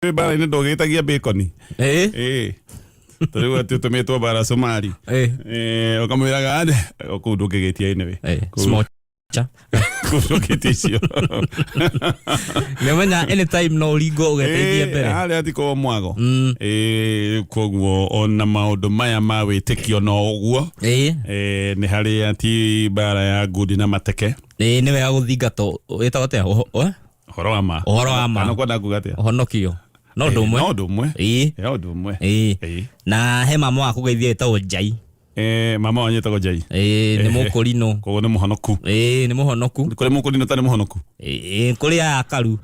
Wĩ mbara-inĩ ndũgĩtagia bacon. Ĩĩ. Ĩĩ. Ta rĩu atĩ ũtũmĩtwo mbara Somali. Ĩĩ. Eh, ũkamwĩraga "Ande," kũu ndũngĩgĩtia anyway. Ĩĩ. Kũu- Smocha. kũu ndũngĩtia icio. Nĩ ũmenya anytime no ũringwo ũgeteithie Ĩĩ, mbere. harĩa ti kwa mwago. Ĩĩ, Koguo ona maũndũ maya ma wĩtĩkio no ũguo. Ĩĩ. Ĩĩ, nĩ harĩa ti mbara ya ngundi na mateke. Ĩĩ, nĩ wega gũthingata wĩtagwo atĩa? Ũhoro wa ma. Ũhoro wa ma. Kana ũkwenda kuga atĩa? Ũhonokio. No ũndũ ũmwe. No ũndũ ũmwe. Ĩĩ. No ũndũ ũmwe. Ĩĩ. Ĩĩ. Na he mama wa kũgeithia wĩtagwo Njai. Eh, mama wanyu etagwo Njai. Ĩĩ, nĩ mũkũrinũ. Koguo nĩ mũhonoku. Ĩĩ, nĩ mũhonoku. Kũrĩ mũkũrinũ ũtarĩ mũhonoku? Ĩĩ, kũrĩ aya akaru.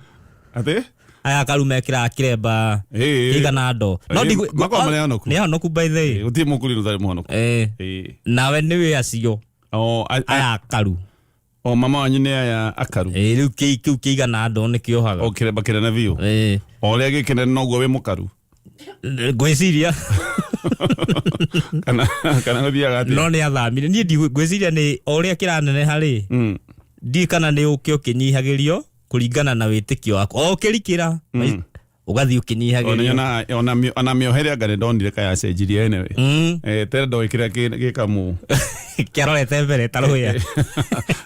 Atĩ? Aya akaru mekĩraga kĩremba Ĩĩ. kĩigana ndo. No Ĩĩ, makoragwo marĩ ahonoku. Nĩ ahonoku by the way. Ĩĩ, Gũtirĩ mũkũrinũ ũtarĩ mũhonoku. Ĩĩ. Ĩĩ. Nawe nĩ wĩ acio O, aya akaru. O mama wanyu nĩ aya akaru. Ĩĩ, rĩu kĩu kĩigana ndo nĩ kĩohaga. O kĩremba kĩnene biũ. Ĩĩ. O ũrĩa gĩkĩnene noguo wĩ mũkaru. Ngwĩciria. Kana gũthiaga atĩa? No nĩ athamire. Niĩ ngwĩciria nĩ o ũrĩa kĩraneneha rĩ. Ndiũĩ kana nĩ ũkĩ ũkĩnyihagĩrio kũringana na wĩtĩkio waku. O ũkĩrikĩra, ũgathiĩ ũkĩnyihagĩrio. Ona nyonaga, ona mĩohere anga nĩ ndonire ka yacenjirie anyway. Eh, tene ndoĩ kĩrĩa gĩkamũ. Kĩarorete mbere ta rũhĩa.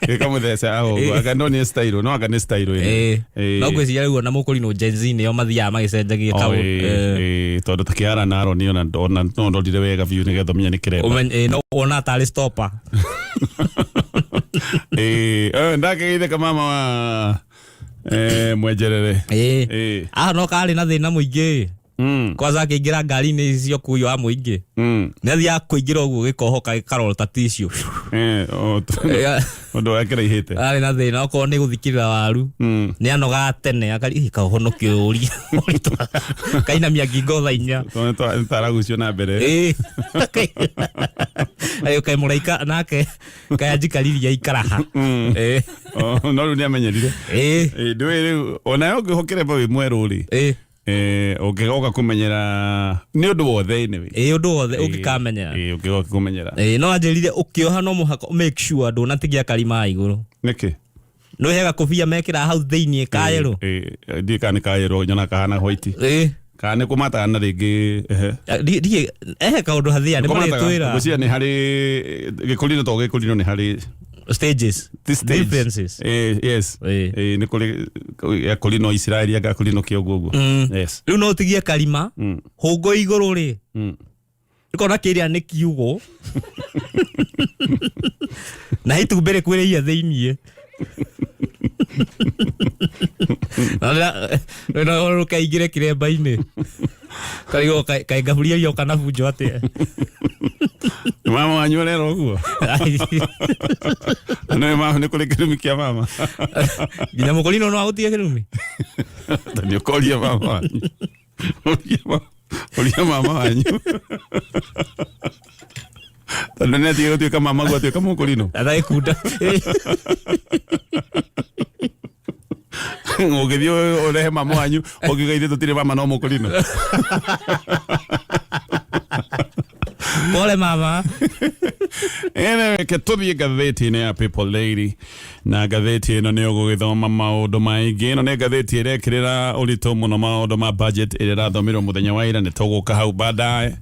Gĩkamũtheca aho ũguo. Anga ndonire style, no anga nĩ style ĩno. Ĩĩ. No ngwĩciria rĩu ona mũkũrinũ Gen Z nĩo mathiaga magĩcenjagia Oh, kaũ. Ĩĩ, tondũ ta kĩara na Aaron ona no ndorire wega biũ nĩgetha ũmenye nĩ kĩremba. Ũmenye, ĩĩ, no wona tarĩ stopper. Ĩĩ, ndakĩgeithĩka mama wa mwenjerere. Ĩĩ. Ĩĩ. Ahonoka arĩ na thĩna mũingĩ. Kwanza akĩingĩra ngari-inĩ icio kuo wa mũingĩ. Nĩ athiaga kũingĩra ũguo gĩkohoka gĩkarota tissue. Eh, ũndũ wa kĩraihĩte. Arĩ na thĩna okorwo nĩ gũthikĩrĩra waru. Nĩ anogaga tene akari "Ih, kaũhonokio ũri. Kainamia ngingo thaa 4. Tondũ nĩ taragucio na mbere. Ĩĩ. Ayo kaĩ mũraika nake kaya njikaririe aikaraha. Ĩĩ. Oh, no rĩu nĩ amenyerire. Ĩĩ. Ĩĩ, ndũĩ rĩu onawe ũngĩhokere wĩ mwerũ rĩ. Ĩĩ. Ũngĩgoka kũmenyera nĩ ũndũ wothe anyway. Ĩĩ, ũndũ wothe ũngĩkamenya. Ĩĩ, ũngĩgoka kũmenyera. Ĩĩ, no anjĩrire ũkĩoha no mũhaka make sure ndũnatigia karima igũrũ. Nĩkĩ? Nĩ hega kũbia mekĩraga hau thĩiniĩ ka yellow. Ĩĩ, ndiũĩ kana nĩ ka yellow, nyonaga kahana white. Ĩĩ. Kana nĩ kũmataga na rĩngĩ, ehe. Ndiĩ, ehe kaũndũ hathia, nĩ Kũmataga, marĩtwĩra. ngwĩciria nĩ harĩ gĩkũrinũ to gĩkũrinũ nĩ harĩ Stages. This stage. Differences. Yes. Nĩ kũrĩ gĩakũrinũ Isiraeli anga kũrinũ kĩa ũguo ũguo. Yes. Rĩu no ũtigie karima, hũngũ igũrũ rĩ. Ũkona kĩrĩa nĩ kiugo. Na itumbĩ rĩkuĩrĩire thĩiniĩ. Na no rũkaingĩre kĩremba-inĩ. Karigwo kaĩ ngaburia yoka na bunjo atĩa. Mama wanyu arera ũguo. Na nĩ mama nĩ kũrĩ kĩrumi kĩa mama. Nginya mũkũrinũ no agũtige kĩrumi. Ta nĩ ũkoria mama wanyu. Ũria mama wanyu. Tondũ nĩ atige gũtuĩka mama guo atuĩka mũkũrinũ. Athagĩkunda. Ũngĩthiĩ ũrehe mama wanyu ũngiuga ithuĩ tũtirĩ mama no mũkũrinũ. Pole mama. Anyway, reke tũthiĩ ngathĩti-inĩ ya People Daily na ngathĩti ĩno nĩ ũgũgĩthoma maũndũ maingĩ. Ĩno nĩ ngathĩti ĩrekĩrĩra ũritũ mũno maũndũ ma budget ĩrĩa ĩrathomirwo mũthenya wa ira, nĩ tũgũka hau baadaye.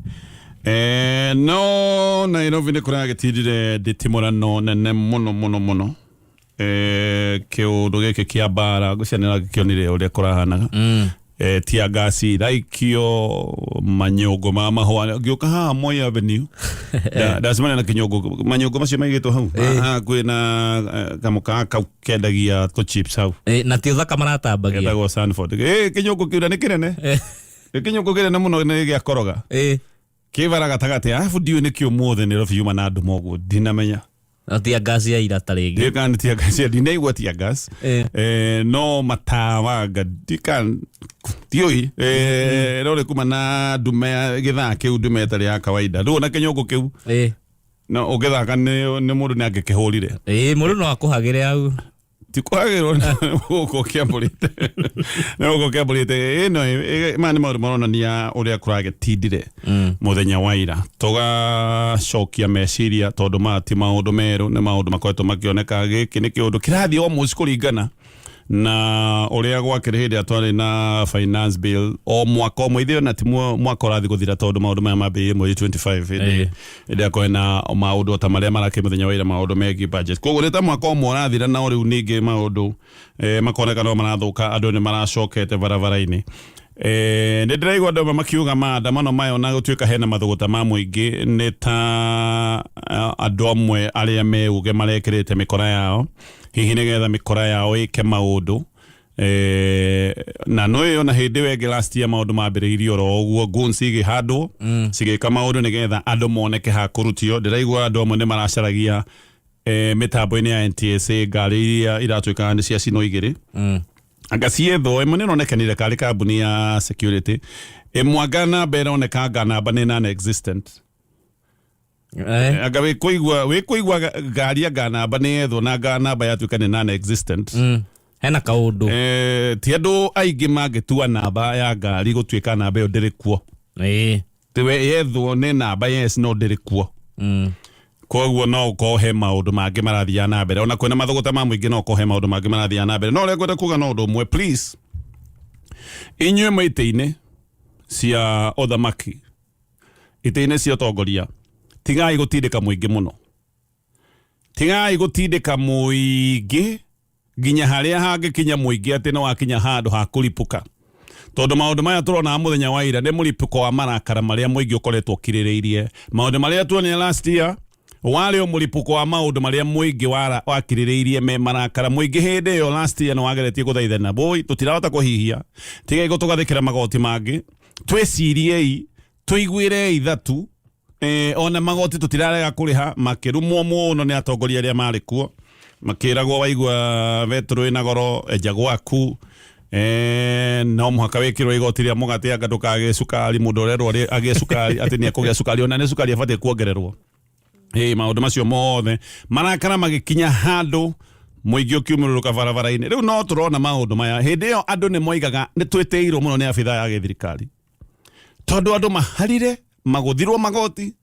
No Nairobi nĩ kũragĩtindire nditimũrano nene mũno mũno mũno. Kĩũndũ gĩkĩ kĩa mbara ngwĩciria nĩ ũragĩkĩonire ũrĩa kũrahanaga. Tear gas iraikio, manyũngũ ma mahũa. Ngĩũka haha Moi Avenue, ndacemania na kĩnyũngũ, manyũngũ macio maigĩtwo hau. Haha kwĩna kamũkawa kau kendagia tũ chips hau. Na ti ũthaka maratambagia. Getagwo Sanford. Kĩnyũngũ kĩu na nĩ kĩnene. Nĩ kĩnyũngũ kĩnene mũno nĩ gĩa koroga. Kĩbara gatagatĩ, arabu ndiũĩ nĩkĩ ũmũthĩ Nairobi yuma na nduma ũguo, ndinamenya. No tear gas ya ira ta rĩngĩ. Ndiũĩ kana nĩ tear gas, ndinaigua tear gas. No matawa anga ndiũĩ. No rĩ kuma na ndume ya gĩthaa kĩu, ndume ĩtarĩ ya kawaida. Rĩu ona kĩnyũngũ kĩu, no ũngĩthaka nĩ mũndũ nĩ angĩkĩhũrire. Ĩĩ, mũndũ no akũhagĩre hau. Ti kwagĩrwo gũkũ kĩambũrĩte. Nĩ gũkũ kĩambũrĩte. Ĩno, maya nĩ maũndũ maronania ũrĩa kũragĩtindire mũthenya wa ira. Tũgacokia meciria tondũ maya ti maũndũ merũ, nĩ maũndũ makoretwo makĩoneka. Gĩkĩ nĩ kĩũndũ kĩrathiĩ almost kũringana Na ũrĩa gwakĩrĩ hĩndĩ ĩrĩa twarĩ na finance bill o mwaka ũmwe ithuĩ ona ti mwaka ũrathiĩ gũthira, tondũ maũndũ maya mambĩrĩirie mweri 25 hĩndĩ hĩndĩ ĩrĩa kwĩna maũndũ o ta marĩa marakĩ mũthenya wa ira, maũndũ megiĩ budget. Koguo nĩ ta mwaka ũmwe ũrathira, na rĩu ningĩ maũndũ makoneka no marathũka, andũ nĩ maracokete barabara-inĩ. Nĩ ndĩraigua andũ amwe makiuga maandamano maya, ona gũtuĩka hena mathũgũta ma mũingĩ, nĩ ta andũ amwe arĩa meuge marekĩrĩte mĩkora yao, hihi nĩgetha mĩkora yao ĩke maũndũ. Na no ĩyo na hĩndĩ ĩyo ĩngĩ last year maũndũ mambĩrĩirie oro ũguo, goons igĩhandwo cigĩka maũndũ nĩgetha andũ moneke ha kũrutio. Ndĩraigua andũ amwe nĩ maracaragia mĩtambo-inĩ ya NTSA ngari iria iratuĩkaga nĩ cia cino igĩrĩ, anga ciethwo. Ĩmwe nĩ ĩronekanire karĩ kambuni ya security, ĩmwe anga namba ĩroneka anga namba nĩ non existent. Anga wĩkũigua ngari anga namba nĩ yethwo na anga namba yatuĩka nĩ non existent. Hena kaũndũ. Ti andũ aingĩ mangĩtua namba ya ngari gũtuĩka namba ĩyo ndĩrĩ kuo. Tiwe yethwo nĩ namba, yes, no ndĩrĩ kuo. Koguo no ũkorwo he maũndũ mangĩ marathiaga na mbere, ona kwĩna mathũgũta ma mũingĩ, no ũkorwo he maũndũ mangĩ marathiaga na mbere. No ũrĩa ngwenda kuga no ũndũ ũmwe, please, inyuĩ mwĩ itĩ-inĩ cia ũthamaki, itĩ-inĩ cia ũtongoria, tigai gũtindĩka mũingĩ mũno, tigai gũtindĩka mũingĩ nginya harĩa hangĩkinya mũingĩ atĩ nĩ wakinya handũ ha kũripũka, tondũ maũndũ maya tũrona mũthenya wa ira nĩ mũripũko wa marakara marĩa mũingĩ ũkoretwo ũkirĩrĩirie. Maũndũ marĩa tuonire last year warĩ o mũripũko wa maũndũ marĩa mũingĩ wakirĩrĩirie me marakara. Mũingĩ hĩndĩ ĩyo last year nĩ wageretie gũthaithana, boy, tũtirahota kũhihia, tigai gũtũgathĩkĩra magoti mangĩ, twĩciriei, tũiguĩrei ithatu, ona magoti tũtirarega kũrĩha. Makĩrumwo mũno nĩ atongoria arĩa marĩ kuo, makĩragwo waigua betũrũ ĩna goro, enja gwaku, no mũhaka wĩkĩrwo igoti rĩa mũgate, anga ndũkagĩe cukari. Mũndũ ũrerwo agĩe cukari atĩ nĩ ekũgĩa cukari, ona nĩ cukari abatiĩ kuongererwo. Maũndũ macio mothe, marakara magĩkinya handũ, mũingĩ ũkiumĩrũrũka barabara-inĩ. Rĩu no tũrona maũndũ maya. Hĩndĩ ĩyo andũ nĩ moigaga nĩ twĩtĩirwo mũno nĩ abithaa ya gĩthirikari, tondũ andũ maharire magũthirwo magoti,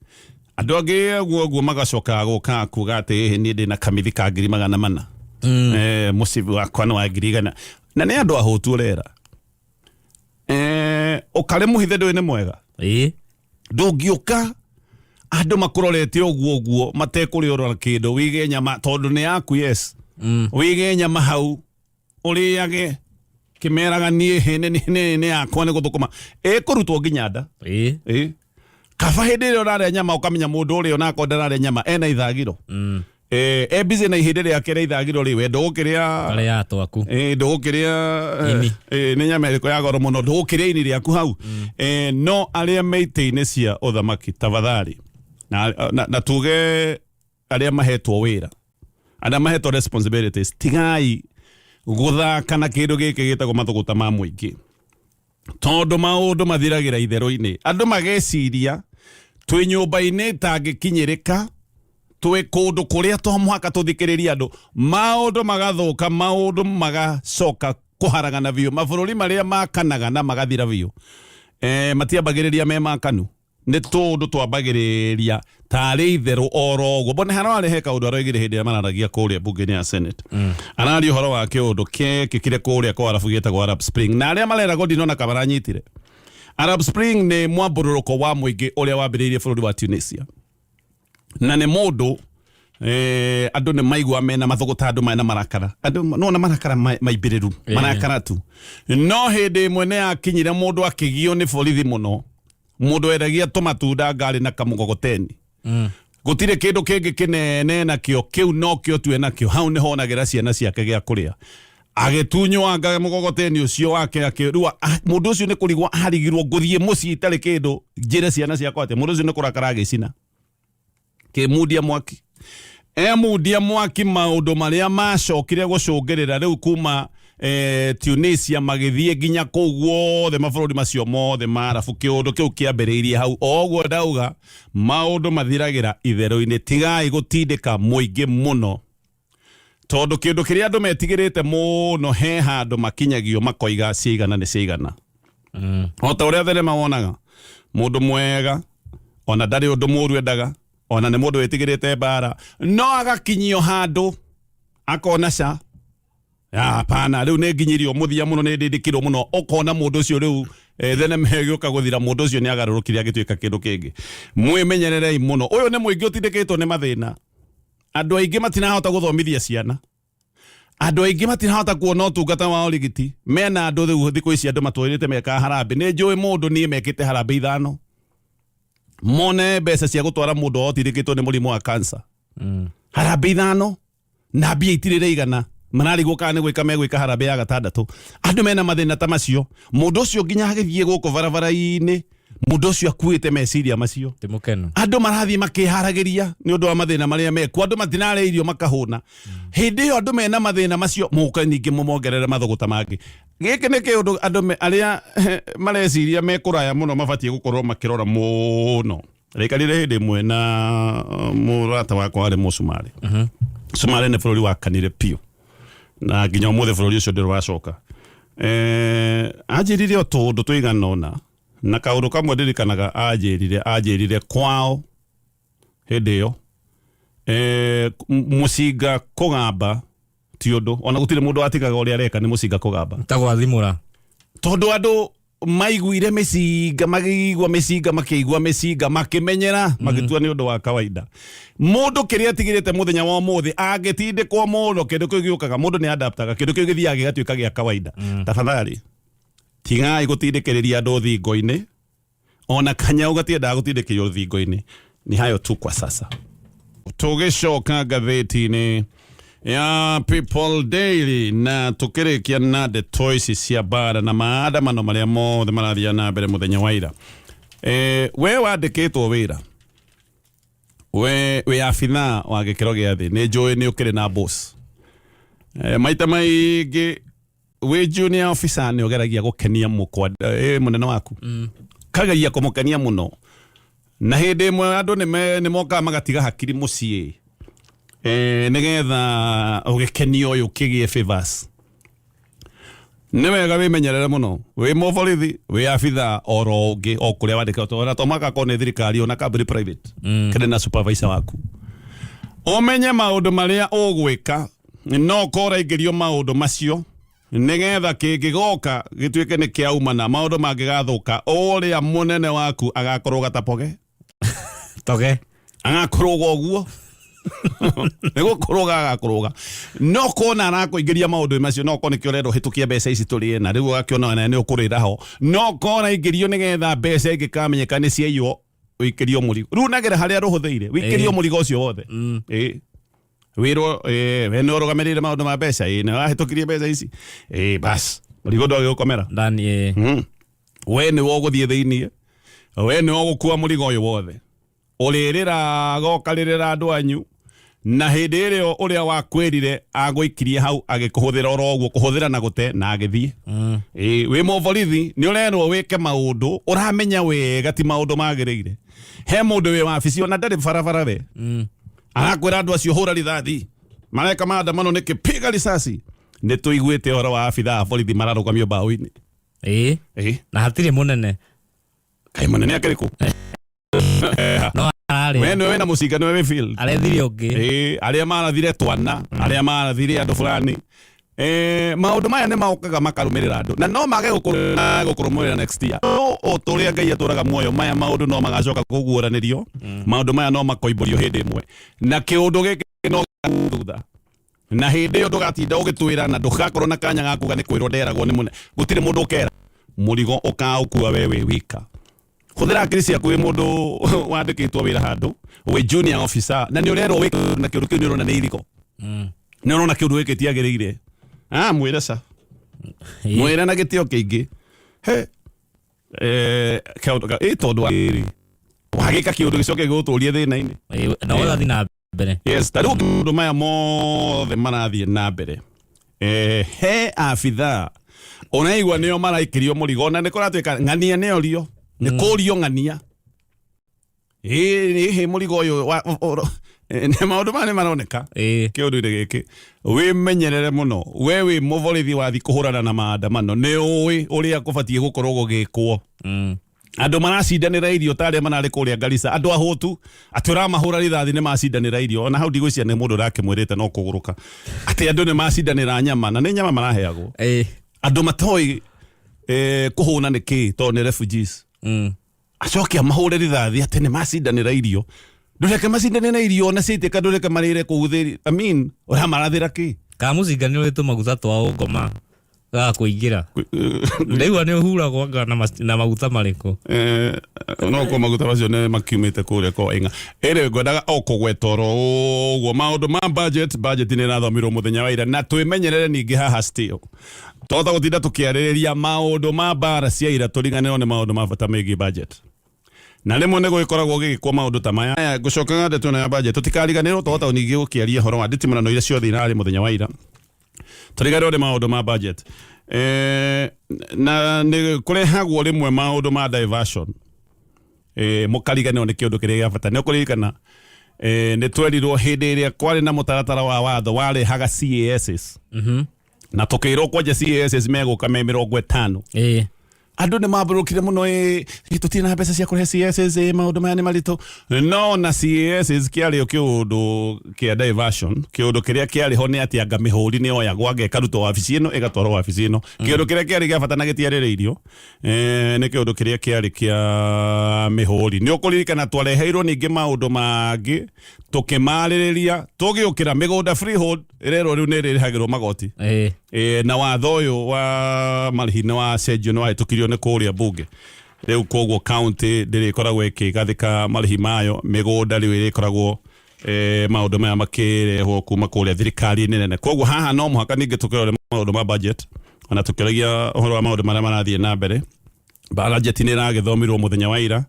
andũ angĩ ũguo ũguo magacoka gũka kuga atĩ ĩhĩ, niĩ ndĩna kamithi ka 400,000, mũcibi wakwa nĩ wa 100,000, na nĩ andũ ahũtu. Ũrera ũkarĩ mũhithe ndũĩ nĩ mwega. Ndũngĩũka andũ makũrorete ũguo ũguo matekũrĩũrora kĩndũ, wĩige nyama tondũ nĩ yaku, yes, wĩige nyama hau ũrĩage kĩmeraga niĩ hĩ nĩ yakwa nĩ gũthũkũma ĩkũrutwo nginya nda. Ĩ kaba hĩndĩ ĩrĩa ũrarĩa nyama ũkamenya mũndũ ũrĩa onakorwo ndararĩa nyama ena ithagiro, e busy na ihĩndĩ rĩake rĩa ithagiro rĩ, we ndũgũkĩrĩa. Karĩa twaku. Ndũgũkĩrĩa. Ini. Nĩ nyama ĩrĩkũ ya goro mũno ndũgũkĩrĩa ini rĩaku hau. No arĩa me itĩ-inĩ cia ũthamaki, tafadhali, na tuge arĩa mahetwo wĩra, arĩa mahetwo responsibilities, tigai gũthaka na kĩndũ gĩkĩ gĩtagwo mathũgũta ma mũingĩ, tondũ maũndũ mathiragĩra itherũ-inĩ. Andũ mageciria twĩ nyũmba-inĩ ĩtangĩkinyĩrĩka, twĩ kũndũ kũrĩa to mũhaka tũthikĩrĩrie andũ, maũndũ magathũka, maũndũ magacoka kũharagana biũ. Mabũrũri marĩa makanaga na magathira biũ, matiambagĩrĩria me makanu, nĩ tũndũ twambagĩrĩria tarĩ itherũ oro ũguo. Mbone hararehe kaũndũ aroigire hĩndĩ ĩrĩa mararagia kũrĩa mbunge-inĩ ya Senate. Araria ũhoro wa kĩũndũ kĩekĩkire kũrĩa kwa Arabu gĩtagwo Arab Spring, na arĩa mareragwo ndinona kamaranyitire. Arab Spring nĩ mwambũrũrũko wa mũingĩ ũrĩa wambĩrĩirie bũrũri wa Tunisia, na nĩ mũndũ andũ nĩ maigua mena mathũgũta, andũ mena marakara, andũ nona marakara maimbĩrĩru, marakara tu. No hĩndĩ ĩmwe nĩ yakinyire mũndũ akĩgio nĩ borithi mũno, mũndũ wendagia tũmatunda ngari na kamũgogoteni, gũtirĩ kĩndũ kĩngĩ kĩnene nakĩo, kĩu nokĩo tu enakĩo, hau nĩ honagĩra ciana ciake gĩa kũrĩa. Agĩtunywo anga mũgogoteni ũcio wake, akĩrua mũndũ ũcio nĩ kũrigwo arigirwo, ngũthiĩ mũciĩ itarĩ kĩndũ, njĩre ciana ciakwa atĩ mũndũ ũcio nĩ kũrakara agĩcina kĩmundia mwaki, emundia mwaki. Maũndũ marĩa macokire gũcũngĩrĩra rĩu kuma Tunisia magĩthiĩ nginya kũu guothe mabũrũri macio mothe ma Arabu, kĩũndũ kĩu kĩambĩrĩirie hau. O ũguo ndauga, maũndũ mathiragĩra itherũ-inĩ. Tigai gũtindĩka mũingĩ mũno, tondũ kĩndũ kĩrĩa andũ metigĩrĩte mũno, he handũ makinyagio makoiga ciaigana nĩ ciaigana. O ta ũrĩa thenema wonaga mũndũ mwega, ona ndarĩ ũndũ mũru endaga, ona nĩ mũndũ wĩtigĩrĩte mbara, no agakinyio handũ akona ca. Hapana, rĩu nĩ nginyirio mũthia mũno, nĩ ndĩndĩkirwo mũno. Ũkona mũndũ ũcio rĩu thenema ĩgĩũka gũthira, mũndũ ũcio nĩ agarũrũkire agĩtuĩka kĩndũ kĩngĩ. Mwĩmenyererei mũno, ũyũ nĩ mũingĩ ũtindĩkĩtwo nĩ mathĩna. Andũ aingĩ matirahota gũthomithia ciana, andũ aingĩ matirahota kuona ũtungata wa ũrigiti. Mena andũ rĩu thikũ ici andũ matũrĩte mekaga harambĩ. Nĩ njũĩ mũndũ niĩ mekĩte harambĩ 5 mone mbeca cia gũtwara mũndũ otindĩkĩtwo nĩ mũrimũ wa cancer. Harambĩ 5 na mbia itirĩ iraigana, mararigwo kana nĩ gwĩka megwĩka harambĩ ya gatandatũ. Andũ mena mathĩna ta macio, mũndũ ũcio nginya agĩthiĩ gũkũ barabara-inĩ, mũndũ ũcio akuĩte meciria macio. Ti mũkenu. Andũ marathiĩ makĩharagĩria nĩ ũndũ wa mathĩna marĩa mekuo, andũ matinarĩa irio makahũna. Hĩndĩ ĩyo andũ mena mathĩna macio, mũke ningĩ mũmongerere mathũgũta mangĩ. Gĩkĩ nĩ kĩũndũ andũ arĩa mareciria me kũraya mũno mabatiĩ gũkorwo makĩrora mũno. Ndaikarire hĩndĩ ĩmwe na mũrata wakwa warĩ Mũcumarĩ. Cumarĩ nĩ bũrũri wakanire biũ, na nginya ũmũthĩ bũrũri ũcio ndũrĩ wacoka. Anjĩrire o tũũndũ tũigana ũna, na kaũndũ kamwe ndirikanaga anjĩrire kwao hĩndĩ ĩyo mũcinga kũgamba ti ũndũ, ona gũtirĩ mũndũ watigaga ũrĩa areka nĩ mũcinga kũgamba. Ta gwathimũra. Tondũ andũ maiguire mĩcinga, makĩigua mĩcinga, makĩigua mĩcinga, makĩmenyera, magĩtua nĩ ũndũ wa kawaida. Mũndũ kĩrĩa atigĩrĩte mũthenya wa ũmũthĩ angĩtindĩkwo mũno, kĩndũ kĩu gĩũkaga, mũndũ nĩ adaptaga, kĩndũ kĩu gĩthiaga gĩgatuĩka gĩa kawaida. Tafadhali tigai gũtindĩkĩrĩria andũ thingo-inĩ, ona kanyau gatiendaga gũtindĩkĩrĩrio thingo-inĩ. Ni hayo tu kwa sasa. Tũgĩcoka ngathĩti-inĩ ya People Daily na tũkĩrĩkia na ndeto ici cia mbara na maandamano marĩa mothe marathiĩ na mbere mũthenya wa ira. We wandĩkĩtwo wĩra, we wĩ abithaa wa gĩkĩro gĩa thĩ, nĩ njũĩ nĩ ũkĩrĩ na boss. Maita maingĩ wĩ junior officer nĩ ũgeragia gũkenia mũnene waku, kageria kũmũkenia mũno, na hĩndĩ ĩmwe andũ nĩ mokaga magatiga hakiri mũciĩ nĩgetha ũgĩkenio ũyũ ũkĩgĩe favors. Nĩ wega wĩmenyerere mũno wĩ mũborithi, wĩ abithaa oro ũngĩ o kũrĩa wandĩkĩtwo, ona to mũhaka akorwo nĩ thirikari, ona kambuni private, kĩrĩ na supervisor waku. Ũmenye maũndũ marĩa ũgwĩka, no ũkorwo ũraingĩrio maũndũ macio nĩgetha kĩngĩgoka gĩtuĩke nĩ kĩaumana, maũndũ mangĩgathũka, ũrĩa mũnene waku agakorwo gatapoge. Toge. Agakũrũga ũguo. Nĩ gũkũrũga agakũrũga. No kona arakũingĩria maũndũ macio, no korwo nĩkĩo ũrenda ũhĩtũkie mbeca ici tũrĩe, na rĩu ũgakĩona ona nĩ ũkũrĩra ho. No korwo ũraingĩrio nĩgetha mbeca ingĩkamenyeka nĩ ciaiywo, ũikĩrio mũrigo. Rĩu nagera harĩa rũhũthĩire, ũikĩrio mũrigo ũcio wothe. Wĩrwo, we nĩ ũrũgamĩrĩire maũndũ ma mbeca, nĩ wahĩtũkirie mbeca ici. Bas, mũrigo ndwagĩgũkomera. Ndani, We nĩwe ũgũthiĩ thĩiniĩ, we nĩwe ũgũkua mũrigo ũyũ wothe. Ũrĩrĩraga ũkarĩrĩra andũ anyu, na hĩndĩ ĩrĩa ũrĩa wakwĩrire agũikirie hau agĩkũhũthĩra oro ũguo, kũhũthĩra na gũte na agĩthiĩ. Wĩ mũborithi nĩ ũrerwo wĩke maũndũ ũramenya wega ti maũndũ magĩrĩire. He mũndũ wĩ wabici ona ndarĩ barabara we. Arakwĩra andũ acio hũra rithathi, mareka maandamano nĩkĩ, piga risasi. Nĩ tũiguĩte ũhoro wa abithaa a borithi mararũgamio mbaũ-inĩ. Na hatirĩ mũnene. Kaĩ mũnene akĩrĩ kũ? No ararĩ. We nĩwe wĩna mũcinga, nĩwe wĩ field. Arethire ũngĩ. Arĩa marathire twana, arĩa marathire andũ fulani. Maũndũ maya nĩ maũkaga makarũmĩrĩra andũ, na no mage gũkũrũmĩrĩra next year. No o ta ũrĩa Ngai atũraga muoyo, maya maũndũ no magacoka kũguũranĩrio, maũndũ maya no makoimbũrio hĩndĩ ĩmwe, na kĩũndũ gĩkĩ no thutha. Na hĩndĩ ĩyo ndũgatinda ũgĩtwĩra, na ndũgakorwo na kanya ga kuga nĩ kwĩrwo nderagwo nĩ mũnene. Gũtirĩ mũndũ ũkera, mũrigo ũkaũkua we wĩ wika. Hũthĩra akiri ciaku wĩ mũndũ wandĩkĩtwo wĩra handũ, wĩ junior officer, na nĩ ũrerwo wĩke na kĩũndũ kĩu nĩ ũrona nĩ iriko. Nĩ ũrona kĩũndũ gĩkĩ tiagĩrĩire. Mwĩre ca. Mwĩre na gĩtĩo kĩingĩ. He. Tondũ wa rĩrĩ, wagĩka kĩũndũ gĩcoke gĩgũtũrie thĩna-inĩ. Na ũgathiĩ na mbere. Yes, ta rĩu maũndũ maya mothe marathiĩ na mbere. He abithaa ũraigua nĩo maraikĩrio mũrigo, na nĩ kũratuĩka ng'ania nĩ orio, nĩ kũrio ng'ania. Ĩ mũrigo ũyũ nĩ maũndũ maya nĩ maroneka. Kĩũndũ-inĩ gĩkĩ wĩmenyerere mũno, we wĩ mũborithi wathiĩ kũhũrana na maandamano, nĩ ũĩ ũrĩa kũbatiĩ gũkorwo gũgĩkwo. Andũ maracindanĩra irio ta arĩa mararĩ kũrĩa Garissa, andũ ahũtu, atĩ ũramahũra rithathi nĩ macindanĩra irio. Ona hau ndigwĩciria nĩ mũndũ ũrakĩmwĩrĩte no kũgũrũka atĩ andũ nĩ macindanĩra nyama, na nĩ nyama maraheagwo. Andũ matoĩ kũhũna nĩ kĩ, tondũ nĩ refugees. Acoke amahũre rithathi atĩ nĩ macindanĩra irio. Ndũreke macindanĩre irio na ciaitĩka, ndũreke marĩre kũu thĩ. I mean, ũramarathĩra kĩ? Kana mũcinga nĩ ũrĩ tũmaguta twa ũngoma ga kũingĩra. Ndaigua nĩ ũhuragwo anga na maguta marĩkũ? No ko maguta macio nĩ makiumĩte kũrĩa kwa Waing'a. Ĩrĩ ngwendaga o kũgweta oro ũguo maũndũ ma budget. Budget nĩ ĩrathomirwo mũthenya wa ira, na twĩmenyerere ningĩ haha still twahota gũtinda tũkĩarĩrĩria maũndũ ma mbara cia ira, tũriganĩrwo nĩ maũndũ ma bata megiĩ budget, na rĩmwe nĩ gũgĩkoragwo gĩgĩkwo maũndũ ta maya. Aya, ngũcokaga ndeto ĩno ya budget, tũtikariganĩrwo twahota ningĩ gũkĩaria ũhoro wa nditimũrano iria ciothe irarĩ mũthenya wa ira, tũriganĩrwo nĩ maũndũ ma budget. Na nĩ kũrehagwo rĩmwe maũndũ ma diversion, mũkariganĩrwo nĩ kĩũndũ kĩrĩa gĩa bata. Nĩ ũkũririkana nĩ twerirwo hĩndĩ ĩrĩa kwarĩ na mũtaratara wa watho warehaga CASs, na tũkĩrwo kwanja CASs megũka me 50. Andũ nĩ mambũrũkire mũno, ĩ tũtirĩ na mbeca cia kũrehe CASs, ĩ maũndũ maya nĩ maritũ. No na CASs kĩarĩ o kĩũndũ kĩa diversion. Kĩũndũ kĩrĩa kĩarĩ ho nĩ atĩ anga mĩhũri nĩ yoyagwo, anga ĩkarutwo wabici ĩno ĩgatwarwo wabici ĩno. Kĩũndũ kĩrĩa kĩarĩ gĩa bata na gĩtiarĩrĩirio nĩ kĩũndũ kĩrĩa kĩarĩ kĩa mĩhũri. Nĩ ũkũririkana twareheirwo ningĩ maũndũ mangĩ tũkĩmarĩrĩria, tũgĩũkĩra mĩgũnda freehold ĩrerwo rĩu nĩ ĩrĩrĩhagĩrwo magoti. Na watho ũyũ wa marĩhi nĩ wacenjio, nĩ wahĩtũkirio nĩ kũrĩa bunge rĩu, koguo county ndĩrĩkoragwo ĩkĩgathĩka marĩhi mayo mĩgũnda, rĩu ĩrĩkoragwo maũndũ maya makĩrehwo kuma kũrĩa thirikari-inĩ nene. Koguo haha no mũhaka ningĩ tũkĩrore maũndũ ma budget, ona tũkĩoragia ũhoro wa maũndũ marĩa marathiĩ na mbere. Budget nĩ ĩragĩthomirwo mũthenya wa ira.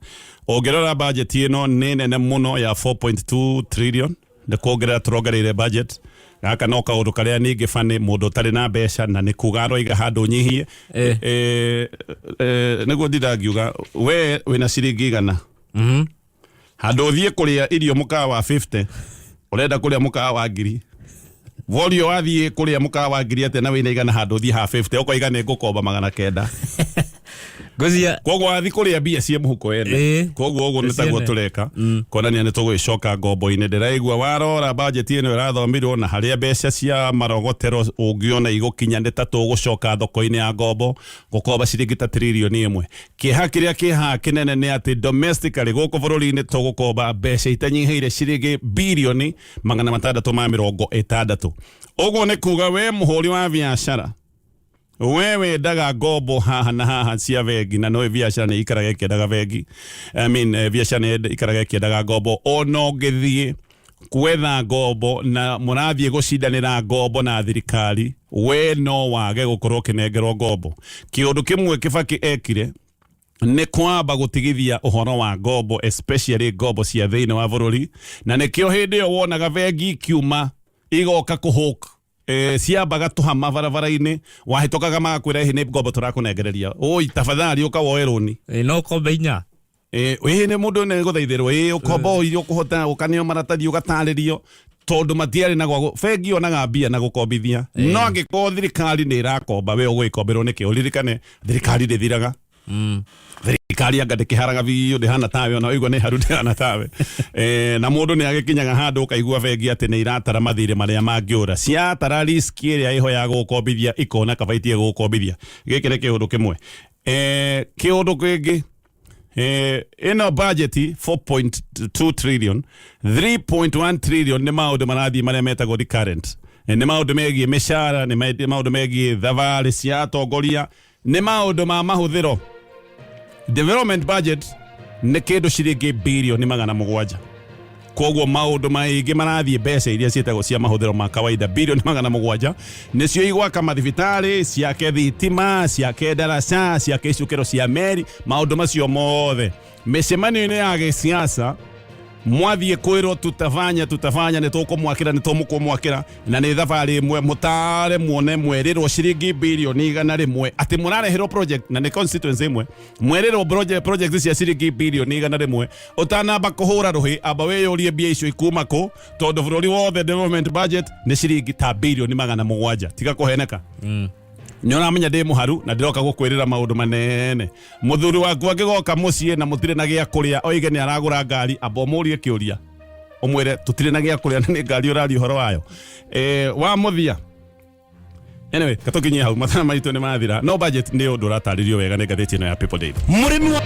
Ũngĩrora budget ĩno nĩ nene mũno ya 4.2 trillion, nĩ kuongerera tũrongereire budget. Gaka no kaũndũ karĩa ningĩ bani mũndũ ũtarĩ na mbeca na nĩ kuga aroiga handũ nyihie. Nĩguo ndindangiuga we wĩna ciringi 100, handũ ũthiĩ kũrĩa irio mũkawa wa 50, ũrenda kũrĩa mũkawa wa 1000. Vorio wathiĩ kũrĩa mũkawa wa 1000 atĩa na wĩna 100, handũ ũthiĩ ha 50 ũkoiga nĩ ngũkomba 900? Ngwĩciria Koguo wathiĩ kũrĩa mbia ciĩ mũhuko ene. Koguo ũguo nĩ taguo Ciene. Tũreka kuonania nĩ tũgũgĩcoka ngombo-inĩ. Ndĩraigua warora budget ĩno ĩrathomirwo na harĩa mbeca cia marogotero ũngĩona igũkinya, nĩ ta tũgũcoka thoko-inĩ ya ngombo gũkomba ciringi ta 1 trillion. Kĩeha kĩrĩa kĩ haha kĩnene nĩ atĩ domestically gũkũ bũrũri-inĩ tũgũkomba mbeca itanyihĩire ciringi 660 billion. Ũguo nĩ kuga we mũhũri wa biacara, we wendaga ngombo haha na haha cia bengi, na no biacara nĩ ikaraga ĩkĩendaga bengi, I mean, biacara nĩ ikaraga ĩkĩendaga ngombo, ona ũngĩthiĩ gwetha ngombo na mũrathiĩ gũcindanĩra ngombo na thirikari, we no wage gũkorwo ũkĩnengerwo ngombo. Kĩũndũ kĩmwe Kibaki ekire nĩ kwamba gũtigithia ũhoro wa ngombo, especially ngombo cia thĩinĩ wa bũrũri, na nĩkĩo hĩndĩ ĩyo wonaga bengi ikiuma igoka kũhũk ciambaga tũhama barabara-inĩ, wahĩtũkaga magakwĩra, ĩhĩ nĩ ngombo tũrakũnengereria, ũi tafadhali ũka woe rũni. No kombe 4. Ĩhĩ nĩ mũndũ nĩ gũthaithĩrwo ĩ ũkombo iria ũkũhota ũkaneo maratathi ũgatarĩrio, tondũ matiarĩ na gwa bengi yonaga mbia na gũkombithia. No angĩkorwo thirikari nĩ ĩrakomba, we ũgũgĩkomberwo nĩkĩ? Ũririkane thirikari ndĩthiraga. Thirikari anga ndĩkĩharaga biũ, ndĩhana tawe, ona ũigua nĩ haru, ndĩhana tawe. Na mũndũ nĩ agĩkinyaga handũ ũkaigua bengi atĩ nĩ iratara mathirĩ marĩa mangĩũra, ciatara risk ĩrĩa ĩho ya gũgũkombithia, ikona kaba itige gũgũkombithia. Gĩkĩ nĩ kĩũndũ kĩmwe. Kĩũndũ kĩngĩ, ĩno budget 4.2 trillion, 3.1 trillion nĩ maũndũ marathiĩ marĩa metagwo recurrent. Nĩ maũndũ megiĩ mĩcara, nĩ maũndũ megiĩ thabarĩ cia atongoria, nĩ maũndũ ma mahũthĩro. Development budget nĩ kĩndũ ciringi 700 billion. Koguo maũndũ maingĩ marathiĩ mbeca iria ciĩtagwo cia mahũthĩro ma kawaida, 700 billion nĩcio igwaka mathibitarĩ, ciake thitima, ciake ndaraca, ciake icukĩro cia meri, maũndũ macio mothe. Mĩcemanio-inĩ ya gĩsiasa mwathiĩ kwĩrwo tutafanya, tutafanya, nĩ tũkũmwakĩra, nĩ tũmũkũmwakĩra, na nĩ thabarĩ ĩmwe mũtare muone mwerĩrwo ciringi 100 billion atĩ mũrareherwo project, na nĩ constituency ĩmwe mwerĩrwo project cia ciringi 100 billion. Ũtanamba kũhũra rũhĩ, amba wĩyũrie mbia icio ikuma kũ, tondũ bũrũri wothe development budget nĩ ciringi ta 700 billion. Tiga kũheneka. Nĩ ũramenya ndĩ mũharu na ndĩroka gũkwĩrĩra maũndũ manene. Mũthuri waku angĩgoka mũciĩ na mũtirĩ na gĩa kũrĩa oige nĩ aragũra ngari, amba ũmũrie kĩũria ũmwĩre tũtirĩ na gĩa kũrĩa na nĩ ngari ũraria ũhoro wayo. Wa mũthia. Anyway, katũkinyie hau mathaa maitũ nĩ mathira. No budget nĩ ũndũ ũratarĩrio wega nĩ ngathĩti ĩno ya People Daily. Mũrĩmi wa